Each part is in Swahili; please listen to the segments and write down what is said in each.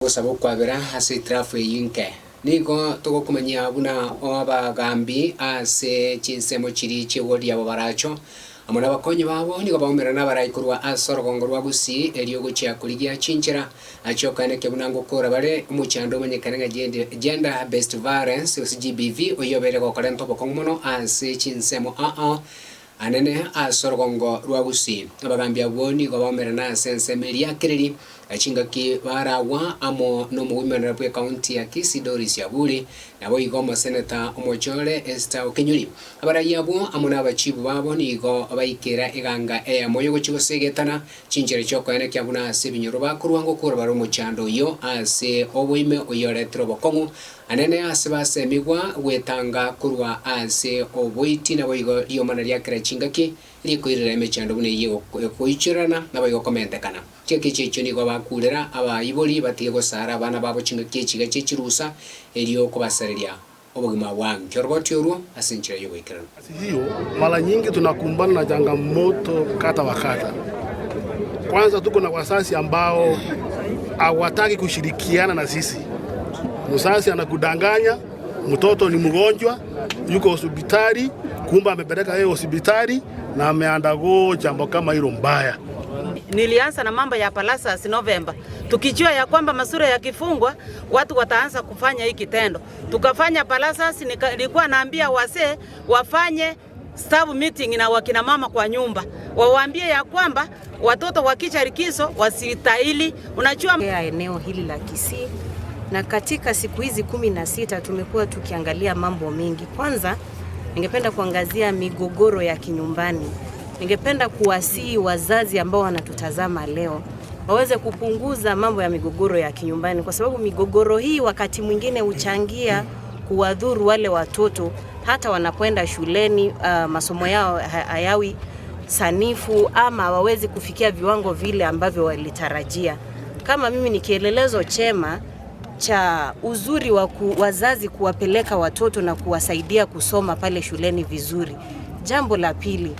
Gosaba okwabera ase etirafu eyio inke. Nigo togokomanyia buna abagambi ase chinsemo chiria chi'ewodi yabo baracho, amo nabakonyi babo nigo baumerana abarai korwa ase orogongo rwa Gusii erio gochia korigia chinchera chiokoenekia buna ngokora bare omochando omanyekane ng'a Gender Based Violence gose GBV oyio obeire gokorenta obokong'u mono ase chinsemo ao Anene ase orogongo rwa Gusii. Abagambi abwo nigo baumerana ase ensemo eria Kiriri, chingaki baragwa amo nomogwimana bw'ekaunti ya Kisii Doris Aburi, naboigo omoseneta omochore Esther Okenyuri. Abarai abwo amo nabachibu babo nigo baikera eganga eyemo y'ogochia gosegetana chinchera chi'okoenekia buna ase ebinyoro bakorwa ngokora bare omochando oyio ase oboime oyio oretire obokong'u Anene ase basemigwa gwetanga korwa ase oboiti, naboigo riomana ria kera chingaki rikoirera emechando buna eyio ekoichorana, naboigo komentekana. Chingaki echi echio nigo bakurera abaibori batige gosara abana babo chingaki echiga chie chirusa, erio kobasareria obogima bwa nki oroboti orwo ase enchera y'ogoikeranu. Hiyo mara nyingi tunakumbana na changamoto kadha wa kadha. Kwanza tuko na wazazi ambao hawataki kushirikiana na sisi. Mzazi anakudanganya mtoto ni mgonjwa, yuko hospitali, kumbe amepeleka yeye hospitali na ameandago jambo kama hilo mbaya. Nilianza na mambo ya barazas Novemba, tukijua ya kwamba mashule yakifungwa watu wataanza kufanya hii kitendo. Tukafanya barazas, nilikuwa naambia wazee wafanye staff meeting na wakina mama kwa nyumba, wawaambie ya kwamba watoto wakija likizo wasitahili. Unajua ya eneo hili la Kisii, na katika siku hizi 16 tumekuwa tukiangalia mambo mengi. Kwanza ningependa kuangazia migogoro ya kinyumbani. Ningependa kuwasihi wazazi ambao wanatutazama leo waweze kupunguza mambo ya migogoro ya kinyumbani, kwa sababu migogoro hii wakati mwingine huchangia kuwadhuru wale watoto hata wanapoenda shuleni, masomo yao hayawi sanifu ama hawawezi kufikia viwango vile ambavyo walitarajia. Kama mimi ni kielelezo chema cha uzuri wa wazazi kuwapeleka watoto na kuwasaidia kusoma pale shuleni vizuri. Jambo la pili,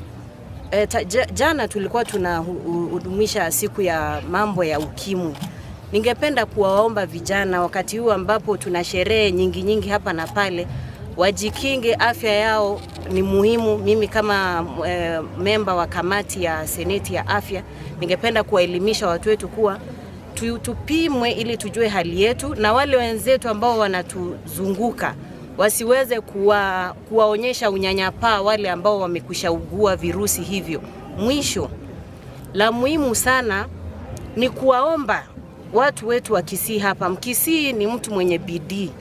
jana tulikuwa tunahudumisha siku ya mambo ya ukimwi. Ningependa kuwaomba vijana wakati huu ambapo tuna sherehe nyingi nyingi hapa na pale, wajikinge, afya yao ni muhimu. Mimi kama memba wa kamati ya seneti ya afya, ningependa kuwaelimisha watu wetu kuwa tupimwe ili tujue hali yetu, na wale wenzetu ambao wanatuzunguka wasiweze kuwaonyesha unyanyapaa wale ambao wamekwisha ugua virusi hivyo. Mwisho, la muhimu sana ni kuwaomba watu wetu wa Kisii hapa. Mkisii ni mtu mwenye bidii,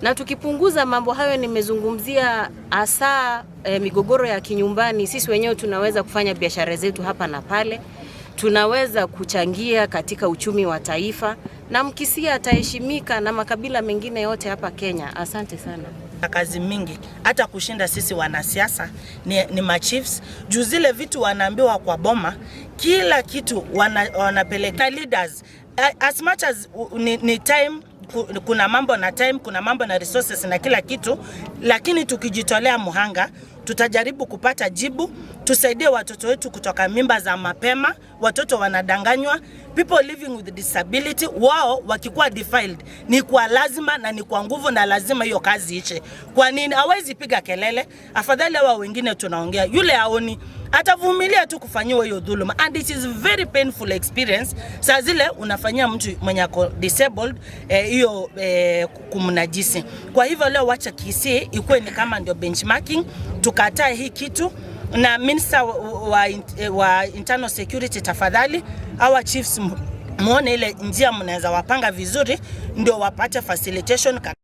na tukipunguza mambo hayo nimezungumzia, hasa migogoro ya kinyumbani, sisi wenyewe tunaweza kufanya biashara zetu hapa na pale, tunaweza kuchangia katika uchumi wa taifa, na Mkisii ataheshimika na makabila mengine yote hapa Kenya. Asante sana. Kazi mingi hata kushinda sisi wanasiasa ni machiefs juu zile vitu wanaambiwa kwa boma, kila kitu wanapeleka leaders as much as ni time kuna mambo na time, kuna mambo na resources na kila kitu, lakini tukijitolea muhanga tutajaribu kupata jibu, tusaidie watoto wetu kutoka mimba za mapema. Watoto wanadanganywa, people living with disability wao wakikuwa defiled ni kwa lazima na ni kwa nguvu, na lazima hiyo kazi iche. Kwa nini hawezi piga kelele? Afadhali hawa wengine tunaongea, yule aoni atavumilia tu kufanyiwa hiyo dhuluma, and it is very painful experience. Saa zile unafanyia mtu mwenye ako disabled hiyo kumnajisi. Kwa hivyo leo wacha Kisii ikuwe ni kama ndio benchmarking, tukatae hii kitu na minister wa internal security, tafadhali our chiefs muone ile njia mnaweza wapanga vizuri ndio wapate facilitation.